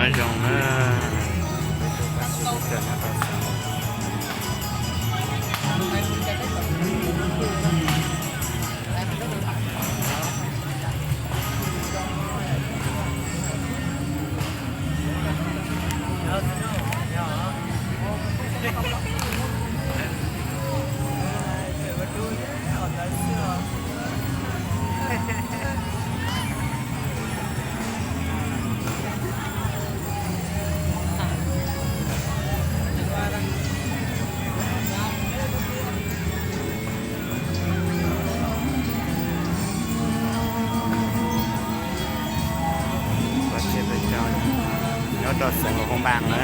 Nyob zoo na. Nyob rau xeev Luas Phab Npas na.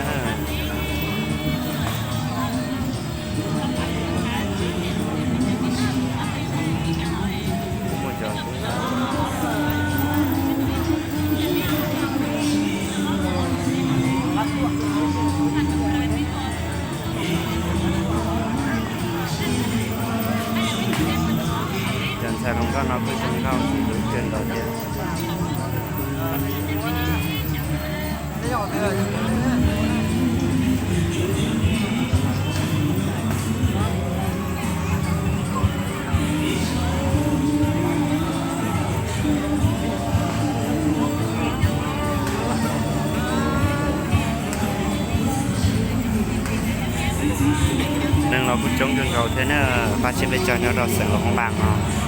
Cov ntxhais hluas nkauj no kuj zoo nkauj kawg nkaus thiab. Neeg los kuj coob kawg nkaus thiab na, pab tsis peb caug nyob rau xeev Luas Phab Npas no.